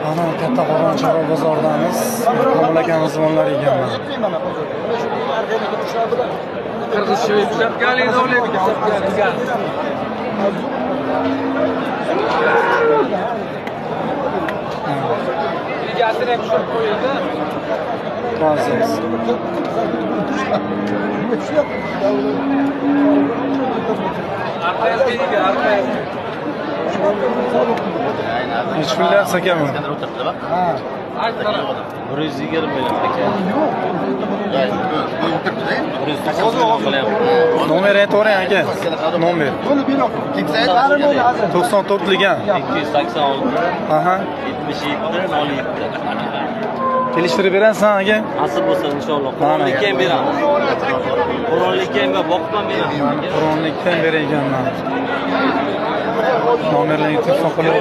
Ana Kattaqo'rg'on chorva bozoridamiz. Komil akamiz mollari ekan mana. Egasini ham tushirib qo'yildi. Roziz. Arqangizga ega, arqangizga. Nechi pullayapsiz aka buni? 120 million aka. 190 million qilyapti. Nomer aytavering aka. Nomer. 94 ligan. 286 Aha. 77 07. Kelishtirib berasizmi aka? Nasib bo'lsa inshaalloh. Quronlikka ham beramiz. Quronlikka ham va boqib ham beramiz. Mana Quronlikdan ber ekanman. Nomerlarga telefon qilib.